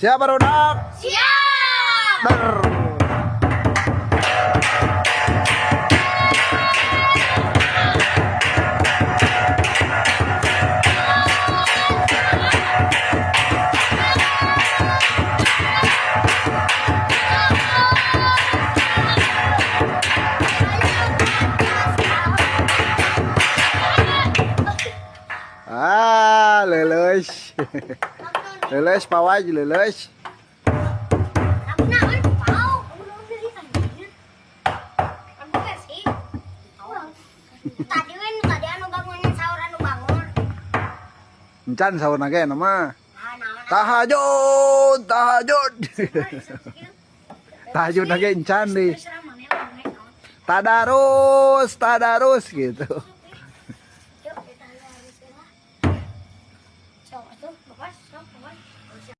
Siap, barudak? Siap. Ber. Ah, leuleus. Leuleus pawaj leuleus. Aku naon pau. Aku kasih. Tadi we nu tadi anu bangunin sahur anu bangun. Encan sahur ge nama. Ah, naon? Tahajud, tahajud. Tahajud ge encan deh. Tadarus, tadarus gitu. Yuk, kita harus lah. Sok atuh, bapak, sok, bapak.